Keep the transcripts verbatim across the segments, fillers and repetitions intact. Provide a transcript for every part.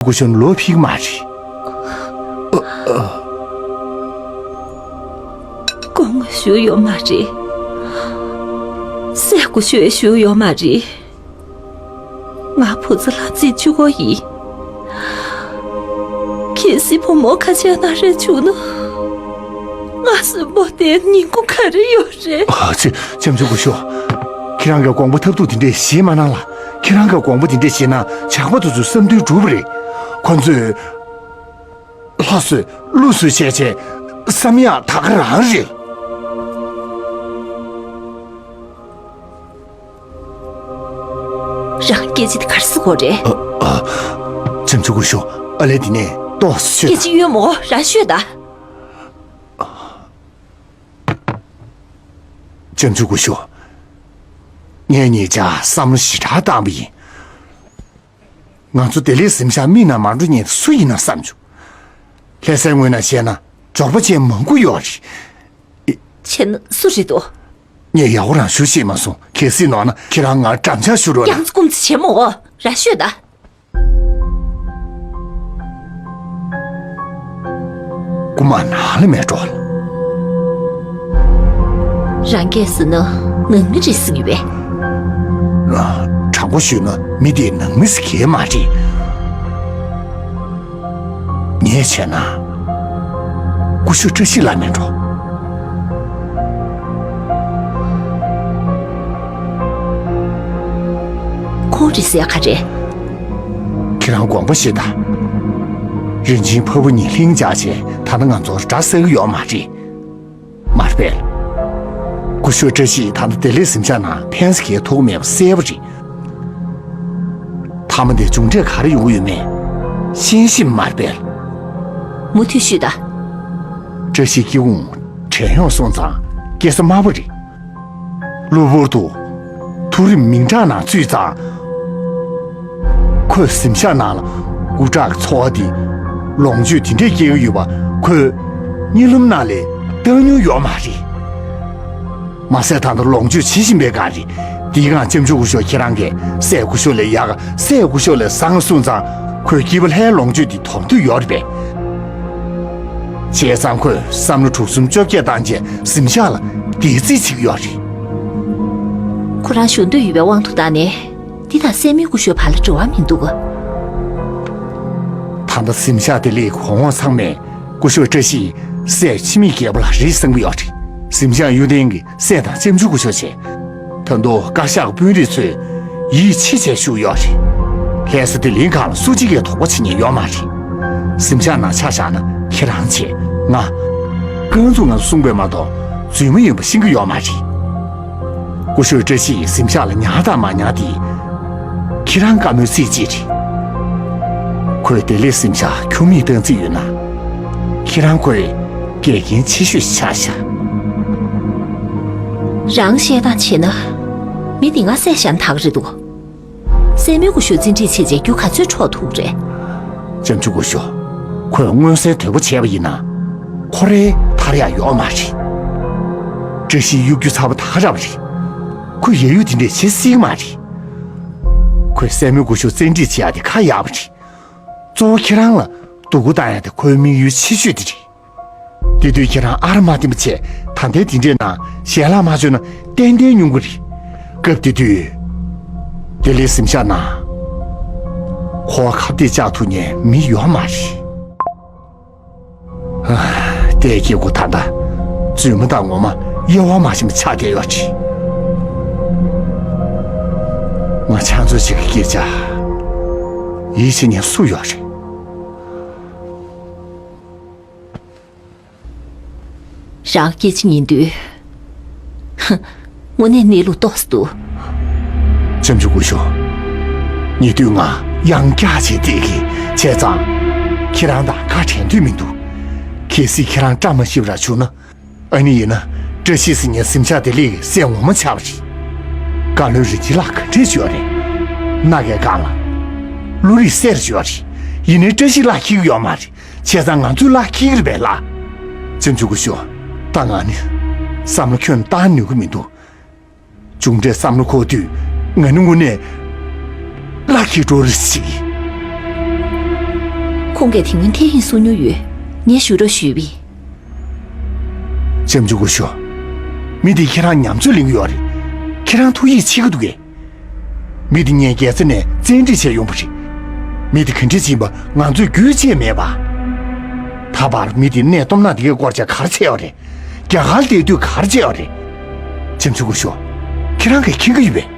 སྐུ་ཞབས་ལོག་ཕེབས་ཀྱི་མ་རེད། སྐུ་ངོ་བཞུགས་ཡོད་མ་རེད། སྲས་སྐུ་ཞབས་བཞུགས་ཡོད་མ་རེད། ང་བུ་ཚ་ལ་རྩིས་ཆུ་གོ་ཡིན། གལ་སྲིད་བུ་མོ་ཁ་ཆེ་ན་རེ་བྱུང་ན། ང་གསོན་པོ་དེ་ཉིན་གུང་ག་རེ་ཡོད་རེད། ཨ་ཙི། ལྕམ་ཆུང་སྐུ་ཞབས། ཁྱེད་རང་གི་དགོངས་པ་ཐབས་སྡུག་དེ་འདྲས་བཞེས་མ་གནང་ལ། ཁྱེད་རང་གི་དགོངས་པ་དེ་འདྲས་བཞེས་ན་ཇག་པ་དེ་ཚོའི་བསམ་འདུན་འགྲུབ་པ་རེད། ཁོ་ཚོས་ལྷ་གསོལ་ཀླུ་གསོལ་བྱས་བྱས་བསམ་ཡག་ད་ག་རང་རེད། རང་སྐད་ཆ་དེ་ག་རེ་ཟེར་གོ་རེད། ཨ། ཨ། ལྕམ་ཆུང་སྐུ་ཞབས། ཨ་ལས། དེ་ནས་ཏོག་ཙམ་ཤོད། སྐད་ཆ་ཡོད་མོ། རང་ཤོད་ད། ལྕམ་ཆུང་སྐུ་ཞབས། ངས་ཉེ་ཆར་བསམ་བློ་ཞེ་དྲག་བཏང་པ་ཡིན། ང་ཚོ་བདེ་ལེགས་གཟིམ་ཤག་མིག་ནང་མ་འགྲོ་མཁན་སུ་ཡིན་ན་བསམ་བྱུང་། ལྷ་སའི་ངོས་ནས་བཤད་ན་འབྱོར་པ་ཅན་མང་པོ་ཡོད་རེད། བྱས་ན་སུ་རེད་འདུག་ངས་ཡག་པོ་རང་ཞུ་ཤེས་མ་སོང་། གལ་སྲིད་ནོར་ན་ཁྱེད་རང་ང་དྲང་བཞག་ཞུ་རོགས་གནང་། ཡང་སྐུམ་ཚིག་བྱེད་མོ། རང་ཤོད་ད། རྐུ་མ་ནང་ལ་མེད་འགྲོ་ལ། རང་སྐད་ཟེར་ན་ནང་མི་རེད་ཟེར་གྱི་བས། དྲང་པོ་ཞུས་ན་མི་དེ་ནང་མི་ཟེར་གྱི་མ་རེད། ངས་བྱས་ན། སྐུ་ཞབས་བཀྲ་ཤིས་ལགས་མེད་འགྲོ། ཁོང་རེད་ཟེར་ག་རེད། ཁྱེད་རང་དགོངས་པ་བཞེས་དང་། རིན་ཆེན་ཕ་བུ་གཉིས་ལྷིང་འཇགས་བྱས་ད་ལྟ་ང་ཚོར་དགྲ་བསད་ཀྱི་ཡོད་མ་རེད། མ་རེད་པས། སྐུ་ཞབས་བཀྲ་ཤིས་ད་ལྟ་བདེ་ལེགས་གཟིམ་ཤག་ནང་ཕན་ས་གའི་ཐོགས་མེད་པ་གསལ་པོ་རེད། མཐའ་མ་དེ་མཇུག་འབྲས་ག་རེ་ཡོང་གི་ཡོད་མེད་ཤེས་ཤེས་མ་རེད་པས། མུ་མཐུད་ཤོད་ད། བཀྲ་ཤིས་སྐྱེ་བོ་དྲན་ཡོང་སོང་ཙང་སྐྱེ་ས་དམར་པོ་རེད། གློ་བུར་དུ་མཐོ་རིམ་མིང་གྲགས་ནང་ཚུད་ཙང་། ཁོས་གཟིམ་ཤག་ནང་ལ་སྐུ་དྲག་གི་འཚོ་བ་འདི་ལོངས་སྤྱོད་དེ་འདྲས་སྐྱེལ་གྱི་ཡོད་པ་ཁོས་གཉིད་ལམ་ནང་ལས་བཏང་མྱོང་ཡོད་མ་རེད། མ་ཟད་ད་ལྟ་ལོངས་སྤྱོད་བྱེད་བཞིན་པའི་སྒང་རེད། དེའི་སྒང་ལྕམ་ཆུང་སྐུ་ཞབས་ཁྱེད་རང་གིས་སྲས་སྐུ་ཞབས་ལས་ཡག་ག་སྲས་སྐུ་ཞབས་ལས་བཟང་གསུངས་ཙང་ཁོས་སྐྱིད་པ་ལྷའི་ལོངས་སྤྱོད་འདི་དོར་འདོད་ཡོད་རེད་པས། བྱས་ཙང་ཁོས་བསམ་བློ་དྲུག་གསུམ་བཅོ་བརྒྱད་བཏང་རྗེས་གཟིམ་ཤག་ལ་བསྡད་རྩིས་བྱེད་ཀྱི་ཡོད་རེད། ཁོ་རང་བཞུགས་འདོད་ཡོད་པའི་དབང་དུ་བཏང་ནས་འདི་དང་སྲས་མོའི་སྐུ་ཞབས་བར་ལ་འབྲེལ་བ་མི་འདུག་ད་ལྟ་གཟིམ་ཤག་དེ་ལས་གོང་འོག་ཚང་མས་སྐུ་ཞབས་བཀྲ་ཤིས་སྲས་འཆི་མེད་རྒྱལ་པོ་ལགས་རེད་བསམ་གྱི་ཡོད་རེད། གཟིམ་ཤག་གཡུ་ལྡན་གྱི་སྲས་དང་ལྕམ་ཆུང་སྐུ་ཞབས་བྱས། ད་དུང་བཀའ་ཤག་གི་དཔོན་རིགས་ཚོས་ཡིད་ཆེས་བྱས་བཞུགས་ཡོད་རེད། ལྷ་ས་བདེ་ལེགས་སྒང་ལ་སུ་གཅིག་གིས་དོགས་པ་བྱེད་མཁན་ཡོད་མ་རེད། གཟིམ་ཤག་ནང་ཆ་བཞག་ན་ཁྱེད་རང་བྱས་ང་། རྐང་བཙུགས་ང་གསུངས་པས་མ་གཏོགས་རྫུན་མ་ཡིན་པ་ཤེས་ཀྱི་ཡོད་མ་རེད། སྐུ་ཞབས་བཀྲ་ཤིས་གཟིམ་ཤག་ལ་ཉར་དང་མ་ཉར་དེ། ཁྱེད་རང་བཀའ་མོལ་རྩིས་གཅིག་རེད། ཁོས་བདེ་ལེགས་གཟིམ་ཤག་ཁྱུར་མིད་བཏང་རྩིས་ཡོད་ན། ཁྱེད་རང་ཁོའི་འགལ་རྐྱེན་ཆེ་ཤོས་ཤིག་ཆགས་ཤག་རང་བཤད་སྟངས་བྱས་ན། མི་དེ་ང་བསད་བཞག་ན་ད་ག་རེད་འདུག་སྲས་མོའི་སྐུ་ཞབས་བཙན་ཁྲིད་བྱས་རྗེས་རྒྱུ་ག་ཚོད་འཕྲོག་ཐུབ་རེད། ལྕམ་ཆུང་སྐུ་ཞབས། ཁོས་མངོན་གསལ་དོད་པོ་བྱས་པ་ཡིན་ན། ཁོ་རའི་ཐར་ཡག་ཡོད་མ་རེད། བཀྲ་ཤིས་གཡོ་སྒྱུ་ཚ་པོ་ད་ག་རང་རེད། ཁོས་ཡ་ཡུལ་དེ་འདྲས་བྱེད་སྲིད་ཀྱི་མ་རེད། ཁོས་སྲས་མོའི་སྐུ་ཞབས་བཙན་ཁྲིད་བྱེད་ཡག་དེ་ཁ་ཡག་པོ་རེད། གཙོ་བོ་ཁྱེད་རང་ལ་སྡུག་པོ་བཏང་ཡག་དེ་ཁོའི་དམིགས་ཡུལ་ཆེ་ཤོས་དེ་རེད། དེ་དུས་ཁྱེད་རང་ཨ་ར་མ་བསྟན་པ་བྱས་ད་ལྟའི་དེ་འདྲའི་ནང་ཞལ་ལག་མ་བྱོན་ན་ཏན་ཏན་ཉུང་གི་རེད། སྐབས་དེ་དུས། བདེ་ལེགས་གཟིམ་ཤག་ནང་ཁོ་བ་ཁ་གཏད་བཅག་ཐུབ་མཁན་མི་ཡོད་མ་རེད། ཨ། དེའི་སྐྱེ་དགུ་ད་ལྟ་རྫུན་མ་དང་ངོ་མ་དབྱེ་བ་མ་ཕྱེ་བ་ཆགས་བསྡད་ཡོད་རེད། ང་ཆང་ཚོད་ཅིག་གི་སྐད་ཆ་ཡིད་ཆེས་མཁན་སུ་ཡོད་རེད། རང་སྐད་ཆ་ཉན་དུས། ཧ། དངོས་གནས་གནས་ལུགས་རྟོགས་སུ་འདུག་ལྕམ་ཆུང་སྐུ་ཞབས། ཉེ་དུས་ང་ཡང་བསྐྱར་བྱས་བལྟས་ཀྱི། བྱས་ཙང་། ཁྱེད་རང་དང་ཁ་བྲལ་འདོད་མི་འདུག་གལ་སྲིད་ཁྱེད་རང་བཀྲ་མ་ཤིས་པ་ར་བྱུང་ན། ཨ་ནི་ཡིན་ན། བཀྲ་ཤིས་ཟེར་མཁན་གཟིམ་ཤག་དེ་ལས་སྲས་ངོ་མ་ཆགས་པ་རེད། བཀའ་བློན་རིན་ཆེན་ལགས་ག་འདྲས་བྱོས་རེད། སྣ་གའི་སྒང་ལ། བློ་རིག་གསལ་རེ་བྱོས་རེད། ཡིན་ནའི་བཀྲ་ཤིས་ལགས་འཁྱེར་གྱི་ཡོད་མ་རེད། བྱས་ཙང་ང་ཚོའི་ལག་འཁྱེར་གྱི་རེད་པས་ལགས། ལྕམ་ཆུང་སྐུ་ཞབས། ད་ང་ནི་བསམ་བློ་ཁྱོན་བཏང་ནུས་ཀྱི་མི་འདུག་མཇུག་འབྲས་བསམ་བློ་འཁོར་དུས་ང་ནི་དངོས་གནས་ལག་འཁྱེར་འགྲོ་རེ་ཞིག་ཁོང་གིས་དེ་སྔོན་ཐེངས་ཤིག་གསུང་མྱོང་ཡོད། ངས་ཞུ་རོགས་ཞུས་པས། ལྕམ་ཆུང་སྐུ་ཞབས། མི་དེས་ཁྱེད་རང་ཉམས་ཚོད་ལེན་གྱི་ཡོད་རེད། ཁྱེད་རང་ཐུགས་ཡིད་ཆེས་ཀྱི་འདུག་གས། མི་དེ་ངས་རྒྱལ་ས་ནས་བཙན་ཁྲིད་བྱས་ཡོང་པ་རེད། མི་དེ་ག་འདྲ་ཡིན་པ་ང་ཚོས་རྒྱུས་བཅད་མེད་པ། ད་བར་མི་དེ་གནས་སྟོབས་ན་དེ་གའི་སྐོར་ཅིག་ག་རེ་བྱས་ཡོད་རེད། རྒྱ་གར་བསྡད་དུས་ག་རེ་བྱས་ཡོད་རེད། ལྕམ་ཆུང་སྐུ་ཞབས། ཁྱེད་རང་གིས་མཁྱེན་གྱི་ཡོད་པས།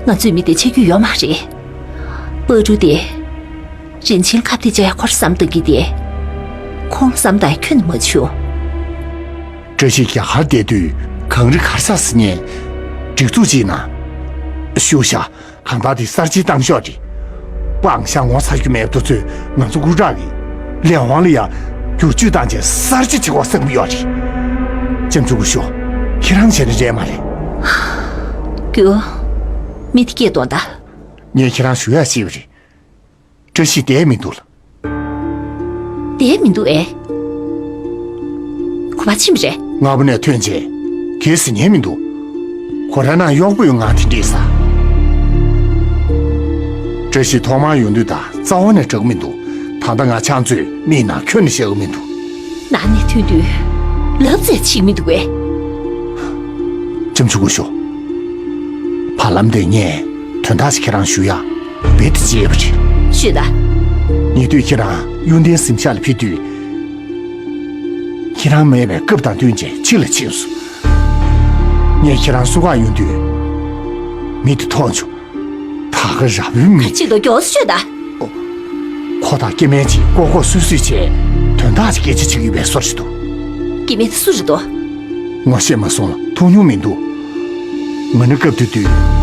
ང་ཚོས་མི་དེ་ཆ་རྒྱུས་ཡོད་མ་རེད། པ་ཀྲུ་དེ། རིན་ཆེན་ཁ་གཏད་བཅག་ཡ་ཁོར་བསམ་བཏང་གི་དེ། ཁོང་བསམ་བཏང་ཡ་ཁྱོན་ནས་མ་བྱུང་། བཀྲ་ཤིས་རྒྱ་གར་བསྡད་དུས་གངས་རི་གར་ས་ཟིན་ནས་སྒྲིག་འཛུགས་ཅིག་ནང་ཞུགས་ཤག་གང་ལྟར་དེ་གསར་བརྗེའི་སྟེང་ཤོག་རེད། སྤང་བྱ་ངོ་ཚ་རྒྱུ་མེད་པ་དེ་ཚོས་ང་ཚོ་སྐུ་དྲག་གི་ལས་དབང་ལ་ཡང་བསྒྱུར་བཅོས་བཏང་བྱས་གསར་བརྗེ་བྱེད་དགོས་བསམ་གྱི་ཡོད་རེད། ལྕམ་ཆུང་སྐུ་ཞབས། ཁྱེད་རང་བྱས་ན་འགྲིག་མ་རེད། རྒྱུ། མི་དེ་སྐད་གཏོང་དང་། ངས་ཁྱེད་རང་ཞུ་ཡག་ཤེས་པ་རེད། བཀྲ་ཤིས་བསྡད་མི་འདུག་ལ། བསྡད་མི་འདུག་ཨེ། ཁོ་པ་ཕྱིན་པ་རེད། སྔ་པོ་ནས་ཐོན་རྗེས་གལ་སྲིད་ཉན་མི་འདུག་ཁོ་རང་ནང་གཡོག་པོའི་ངང་དེ་འདྲས་ཟ། བཀྲ་ཤིས་ཐོག་མར་ཡོང་དུས་དང་རྩ་བ་ནས་འདྲ་གི་མི་འདུག་ད་ལྟ་ང་ཕྱག་མཛོད་མིག་ནང་ཁྱོན་ནས་ཤེས་གི་མི་འདུག་ནང་ནས་ཐོན་དུས་ལབ་ཙམ་བྱེད་མི་འདུག་གས། ལྕམ་ཆུང་སྐུ་ཞབས། བར་ལམ་དེ་ངས་དོན་དག་ཅིག་ཁྱེད་རང་ཞུ་ཡ་རྦད་དེ་བརྗེད་པ་རེད། ཞུས་དང་། ཉེ་དུས་ཁྱེད་རང་གཡུལ་ལྡན་གཟིམ་ཤག་ལ་ཕེབས་དུས། ཁྱེད་རང་མེད་པའི་སྐབས་དང་བསྟུན་བྱས་ཕྱི་ལ་ཕྱིན་སོང་། ངས་ཁྱེད་རང་བསུ་གར་ཡོང་དུས། མི་དེ་མཐོང་བྱུང་། ད་ག་ར་བུའི་མི། ཅིག་ཏུ་མགྱོགས་སུ་ཤོད་དང་། ཁོ་དང་སྐྱེ་དམན་གྱིས་ལྐོག་ལྐོག་སུད་སུད་བྱས་དོན་དག་ཅིག་སྐད་ཆ་བྱེད་ཀྱི་ཡོད་པའི་བཟོ་ཞིག་འདུག་སྐྱེ་དམན་དེ་སུ་རེད་དོ། ངོ་ཤེས་མ་སོང་ལ་ཐུག་མྱོང་མི་འདུག་ང་ནི་སྐབས་དེ་དུས།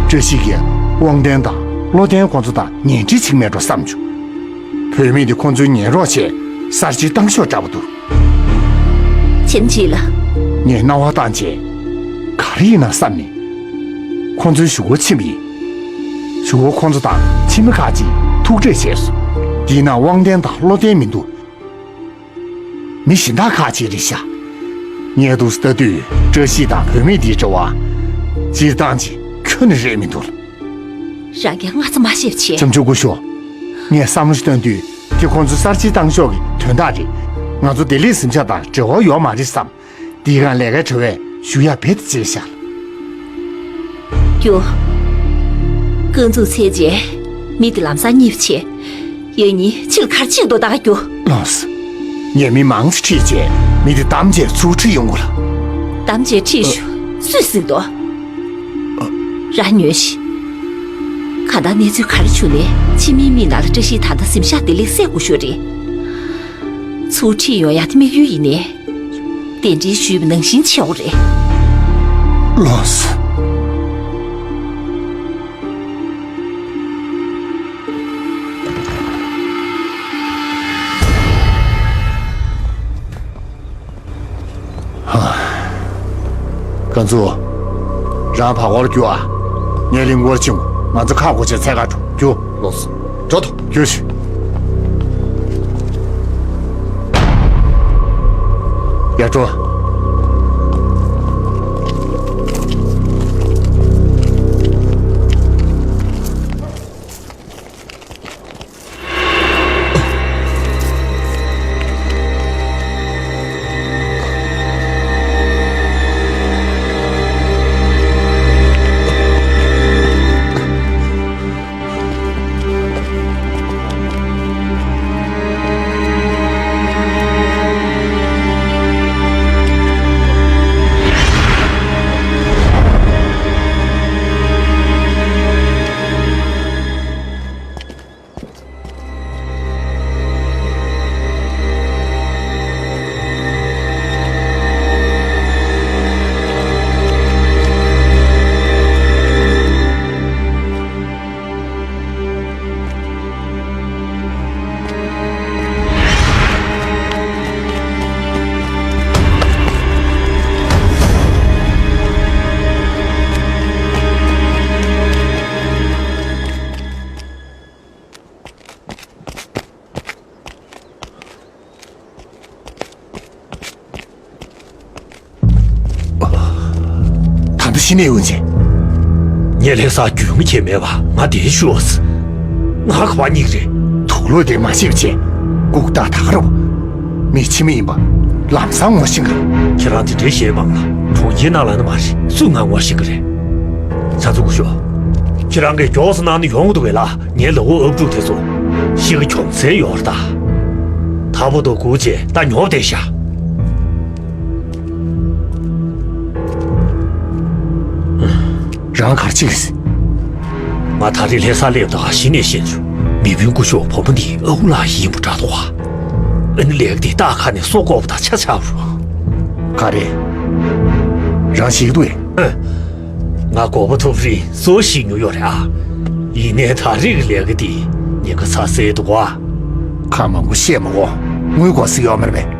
བཀྲ་ཤིས་ཀྱིས་དབང་ལྡན་དང་བློ་ལྡན་ཁོང་ཚོ་དང་ཉེ་འབྲེལ་བྱེད་ཀྱི་མེད་འགྲོ་བསམ་བྱུང་། བུད་མེད་དེ་ཁོང་ཚོའི་ཉན་རོགས་བྱས་གསར་བརྗེའི་སྟེང་ཤོག་འདྲ་པོ་འདུག་ཁྱེད་རྗེས་ལ། ངས་རྣ་བ་བཏང་རྗེས། ག་རེ་ཡིན་ན་བསམ་ནས། ཁོང་ཚོའི་གཞུག་གུར་ཕྱིན་པ་ཡིན། གཞུག་གུར་ཁོང་ཚོ་དང་ཁྱིམ་མི་ཁག་ཅིག་ཐུག་འཕྲད་བྱས་སོང་། དེའི་ནང་དབང་ལྡན་དང་བློ་ལྡན་མི་འདུག་མི་གཞན་དག་ཁག་ཅིག་རེད་ཤག་ངས་འདུག་སེ་ལྟ་དུས་བཀྲ་ཤིས་དང་བུད་མེད་འདིའི་འབྲེལ་བ། སྤྱིར་བཏང་ཅིག་ཁྱོན་ནས་རེད་མི་འདུག་རང་གིས་སྔ་ས་མ་ཤེས་པ་བྱས། ལྕམ་ཆུང་སྐུ་ཞབས། ངས་བསམ་བློ་ཞིག་བཏོན་དུས་དེ་ཁོང་ཚོའི་གསར་བརྗེའི་སྟེང་ཤོག་གི་དོན་དག་རེད། ང་ཚོ་བདེ་ལེགས་གཟིམ་ཤག་དང་འབྲེལ་བ་ཡོད་མ་རེད་བསམ། འདིའི་སྒང་ལས་ཀའི་དྲི་བས་ཞུ་ཡག་རྦད་དེ་བརྗེད་ཤག་རྒྱུ། རྐང་འཛུགས་ཚར་རྗེས་མི་དེ་ལམ་སང་རྙེད་པ་བྱས། ཡང་ཉིན་ཕྱིར་གར་ཕྱིན་འདུག་ད་ག་རྒྱུ། ལགས་སོ། ངས་མི་མང་ཅིག་ཁྲིད་བྱས་མི་དེ་བདམས་བྱས་ཚུར་ཁྲིད་ཡོང་དགོས་ལ། བདམས་བྱས་ཁྲིད་ཤོག་སུས་ཟིན་འདུག་རང་ཉོན་ཞིག་གང་ལྟར་གནས་ཚུལ་ག་རེ་བྱུང་ནའི་ཕྱི་མིའི་མིག་ནང་ལ་བཀྲ་ཤིས་ད་ལྟ་གཟིམ་ཤག་བདེ་ལེགས་གསལ་དགོས་ཤོས་རེད། ཚུར་ཁྲིད་ཡོང་ཡག་དེ་དམིགས་ཡུལ་ཡིན་ནའི། གདན་འདྲེན་ཞུས་པ་ནང་བཞིན་བྱེད་དགོས་རེད། ལགས་སོ། ཀན་ཙུའུ། རང་བར་སྐོར་རྒྱུགས་ཨ། ངས་གླིང་སྐོར་ཕྱིན། ང་ཚོ་ཁ་སྒོ་ཆེ་འཚོལ་གར་འགྲོ་རྒྱུགས། ལགས་སོ། འགྲོ་དང་། རྒྱུགས་ཤིག་ཡར་འགྲོ། ད་ལྟ་ཤི་ནས་ཡོང་ཆེ། ངས་ལྷ་སར་རྒྱུས་མ་ཁྱེར་མེད་པ་ང་དེ་ཤོག་ཟེར། ང་ག་པར་རྙེད་ཀྱི་རེད། དུག་ལོག་དེ་མ་ཤེས་པ་བྱས། ལྐུགས་རྟགས་ད་ག་རེད་པ། མི་ཕྱི་མི་ཡིན་པ་ལམ་སང་ངོ་ཤེས་ཀྱི་རེད། ཁྱེད་རང་དེ་འདྲའི་ཞེད་མང་ལ། གྲོང་ཁྱེར་ནང་ལ་ནི་མ་རེད། སུས་ང་ངོ་ཤེས་ཀྱི་རེད། ཚ་ཚུ་སྐུ་ཞོགས། ཁྱེད་རང་གིས་མགྱོགས་སུ་གནང་ན་ཡོང་གི་འདུག་གས་ལགས། ངའི་ལག་འོག་ཨབ་ཕྲུག་དེ་ཚོ་ཤི་གི་གྱོང་ཚད་ཡོད་རེད་ད། ད་བར་དུ་སྒུག་བྱས་ད་ཉོབ་བསྡད་ཤག། རང་ག་རེ་བྱེད་ཀྱི་ཟེར། ང་ད་རེས་ལྷ་སར་སླེབས་དང་གཞི་ནས་ཤེས་བྱུང་། མེས་དབོན་སྐུ་ཞབས་བུ་མོ་འདིའི་ཨ་ཁུ་ལགས་ཡིན་པ་འདྲ་འདུག་ག། ཨ་ནི་ལས་ཀ་འདི་རྟགས་ཁ་ནས་གསོ་དགོས་པ་དང་ཆ་ཆགས་རུ། ག་རེ། རང་ཞིག་ཏུ་ཨེ། ང་དགོས་པ་ཐོབ་རིང་གསོ་ཞིག་ཉོ་ཡོད་རེད་ཨ། ཡིན་ནའི་ད་རེས་ཀྱི་ལས་ཀ་འདི་ཉེན་ཁ་ཚ་ས་རེད་འདུག་ག། ཁ་མང་པོ་བཤད་མ་དགོས། དངུལ་དགོས་ས་ཡོད་མ་རེད་པས།